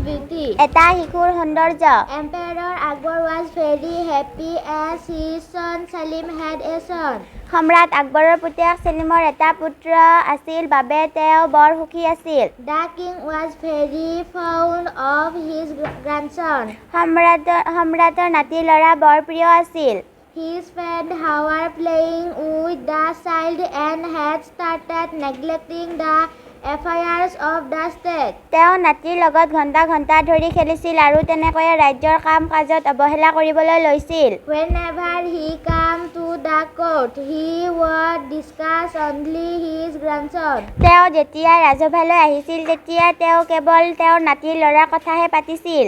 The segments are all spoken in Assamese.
beauty. এটা শিশুৰ সৌন্দৰ্য। Emperor Akbar was very happy as his son Salim had a son. সম্ৰাট আকবৰৰ পুতেক চেলিমৰ এটা পুত্ৰ আছিল বাবে তেওঁ বৰ সুখী আছিল। The king was very fond of his grandson. সম্ৰাটৰ নাতি ল'ৰা বৰ প্ৰিয় আছিল। He spent hours playing with the child and had started neglecting the affairs of the state. তেওঁ নাতিৰ লগত ঘণ্টা ঘণ্টা ধৰি খেলিছিল আৰু তেনেকৈয়ে ৰাজ্যৰ কাম-কাজত অৱহেলা কৰিবলৈ লৈছিল। Whenever he came to the court, he would discuss only his grandson. তেওঁ যেতিয়াই ৰাজসভালৈ আহিছিল তেতিয়া তেওঁ কেৱল তেওঁৰ নাতি ল'ৰাৰ কথাহে পাতিছিল।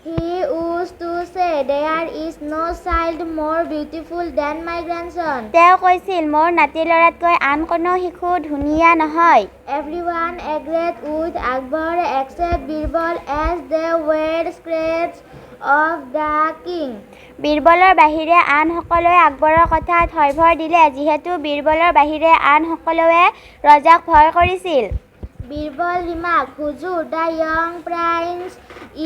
He used to say, "There is no child more beautiful than my grandson." তেওঁ কৈছিল, মোৰ নাতি ল'ৰাতকৈ আন কোনো শিশু ধুনীয়া নহয়। Everyone agreed with Akbar except Birbal, as they were scared of the king. বীৰবলৰ বাহিৰে আন সকলোৱে আকবৰৰ কথাত হয়ভৰ দিলে, যিহেতু বীৰবলৰ বাহিৰে আন সকলোৱে ৰজাক ভয় কৰিছিল। Birbal remarked, "Huzur, the young prince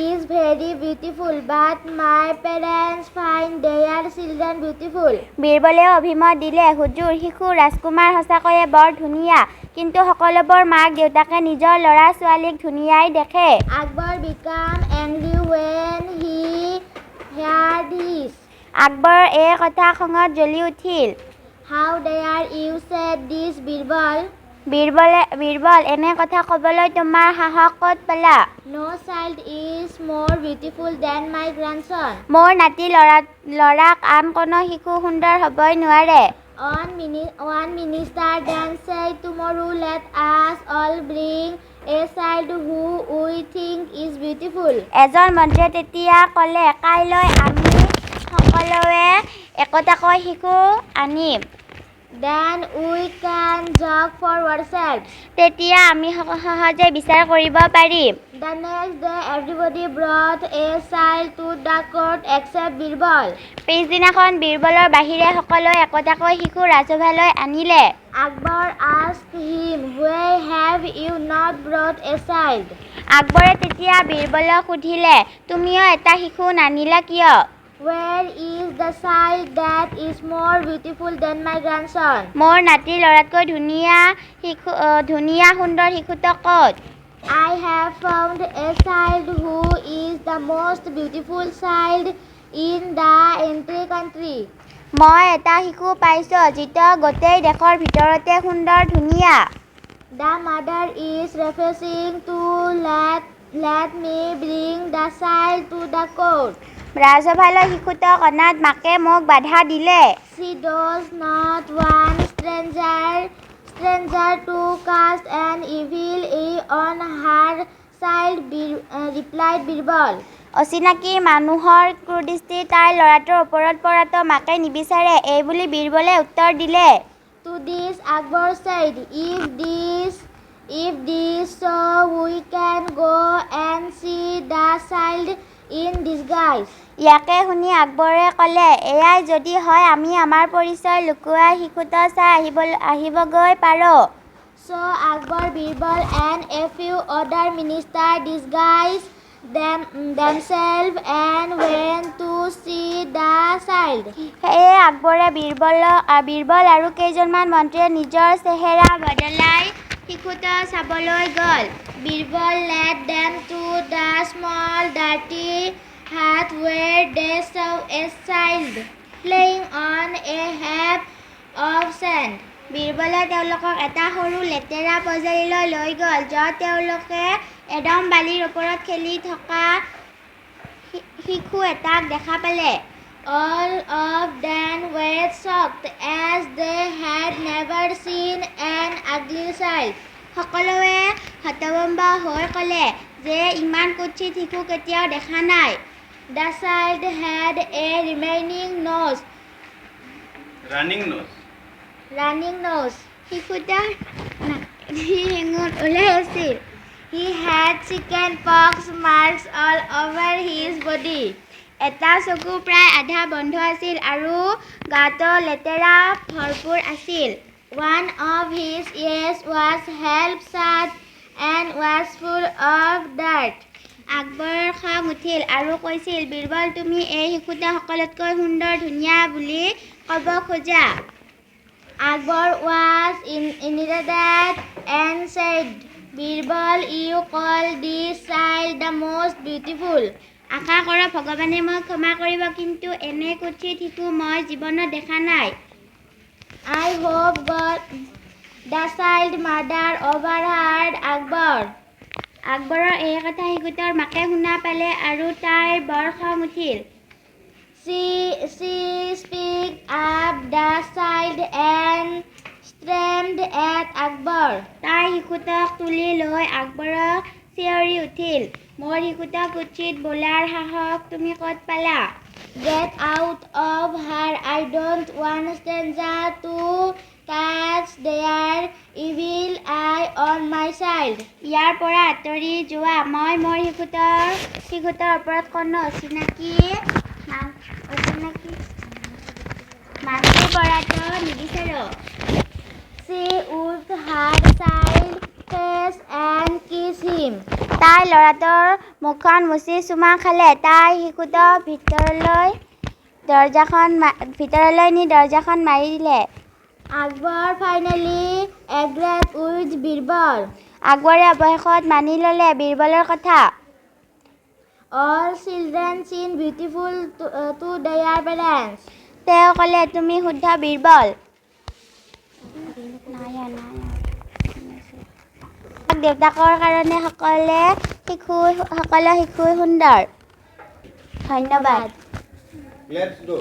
is very beautiful, but my parents find their children beautiful." বীৰবলেও অভিমত দিলে, হুজুৰ, শিশু ৰাজকুমাৰ সঁচাকৈয়ে বৰ ধুনীয়া, কিন্তু সকলোবোৰ মাক-দেউতাকে নিজৰ ল'ৰা-ছোৱালীক ধুনীয়াই দেখে। Akbar became angry when he heard this. Akbar এই কথাত খঙত জ্বলি উঠিল। "How dare you say this, Birbal?" Birbal, এনে কথা ক'বলৈ তোমাৰ সাহস ক'ত পালা? "No child is more beautiful than my grandson." মোৰ নাতি ল'ৰাক আন কোনো শিশু সুন্দৰ হ'বই নোৱাৰে। One minister then said, "Tomorrow let us all bring a child who we think is beautiful." এজন মন্ত্ৰীয়ে তেতিয়া ক'লে, কাইলৈ আমি সকলোৱে একোটাকৈ শিশু আনিম। "Then we can judge for ourselves." তেতিয়া আমি সহজে বিচাৰ কৰিব পাৰিম। The next day everybody brought a child to the court except Birbal. পিছদিনাখন বীৰবলৰ বাহিৰে সকলোৱে একোটাকৈ শিশু ৰাজসভালৈ আনিলে। Akbar asked him, "Why have you not brought a child?" আকবৰে তেতিয়া বীৰবলক সুধিলে, তুমিও এটা শিশু নানিলা কিয়? "Where is the child that is more beautiful than my grandson?" মোৰ নাতি ল'ৰাতকৈ ধুনীয়া সুন্দৰ শিশুটো ক'ত? "I have found a child who is the most beautiful child in the entire country." মই এটা শিশু পাইছোঁ, যিটো গোটেই দেশৰ ভিতৰতে সুন্দৰ ধুনীয়া। "The mother is refusing to let me bring the child to the court." ৰাজসভালৈ শিশুটোক অনাত মাকে মোক বাধা দিলে। "She does not want stranger to cast an evil eye on her child," replied Birbal. অচিনাকি মানুহৰ কুদৃষ্টি তাইৰ ল'ৰাটোৰ ওপৰত পৰাটো মাকে নিবিচাৰে, এইবুলি বীৰবলে উত্তৰ দিলে। To this Akbar said, "If this so, we can go and see the child in disguise." ইয়াকে শুনি আকবৰে ক'লে, এয়াই যদি হয় আমি আমাৰ পৰিচয় লুকুৱাই শিশুটো চাই আহিবগৈ পাৰোঁ। So Akbar, Birbal and a few other ministers disguised themselves and went to see the child. সেয়ে আকবৰে বীৰবল আৰু কেইজনমান মন্ত্ৰীয়ে নিজৰ চেহেৰা বদলাই শিশুটো চাবলৈ গ'ল। Birbal led them to the small dirty hut where they saw a child playing on a heap of sand. বীৰবলে তেওঁলোকক এটা সৰু লেতেৰা পঁজালিলৈ লৈ গ'ল, য'ত তেওঁলোকে এদম বালিৰ ওপৰত খেলি থকা শিশু এটাক দেখা পালে। All of them were shocked, as they had never seen an ugly child. সকলোৱে হতভম্ব হৈ ক'লে যে ইমান কুৎসিত শিশু কেতিয়াও দেখা নাই। The child had a remaining nose, Running nose. Running nose. শিশুটোৰ নাকেদি শেঙুণ ওলাই আছিল। He had chicken pox marks all over his body. এটা চকু প্ৰায় আধা বন্ধ আছিল আৰু গাটো লেতেৰা ভৰপূৰ আছিল। One of his eyes was half shut and was full of dirt. আকবৰৰ খং উঠিল আৰু কৈছিল, "বীৰবল, তুমি এই শিশুটো সকলোতকৈ সুন্দৰ ধুনীয়া বুলি ক'ব খোজা?" Akbar was irritated and said, "Birbal, you call this child the most beautiful?" আশা কৰোঁ ভগৱানে মোক ক্ষমা কৰিব, কিন্তু এনে কুৎসিত শিশু মই জীৱনত দেখা নাই। I hope God. The child mother overheard Akbar. আকবৰৰ এই কথা শিশুটোৰ মাকে শুনা পালে আৰু তাইৰ বৰ খং উঠিল। She picked up the child and screamed at Akbar. তাই শিশুটোক তুলি লৈ আকবৰক চিঞৰি উঠিল, "মোৰ শিশুটোক কুৎসিত বোলাৰ সাহস তুমি ক'ত পালা?" "Get out of here. I don't want stranger to cast their evil eye on my child." ইয়াৰ পৰা আঁতৰি যোৱা। মই মোৰ শিশুটোৰ ওপৰত কোনো অচিনাকি মাখি পৰাটো নিবিচাৰোঁ। She wiped her child's face and kissed him. তাই ল'ৰাটোৰ মুখখন মুচি চুমা খালে। তাই শিশুটোক ভিতৰলৈ নি দৰ্জাখন মাৰি দিলে। Akbar finally agreed with Birbal. আকবৰে অৱশেষত মানি ল'লে বীৰবলৰ কথা। All children seem beautiful to their parents. তেওঁ ক'লে, "তুমি শুদ্ধ বীৰবল। মাক দেউতাকৰ কাৰণে সকলো শিশুই সুন্দৰ।" ধন্যবাদ। Let's go.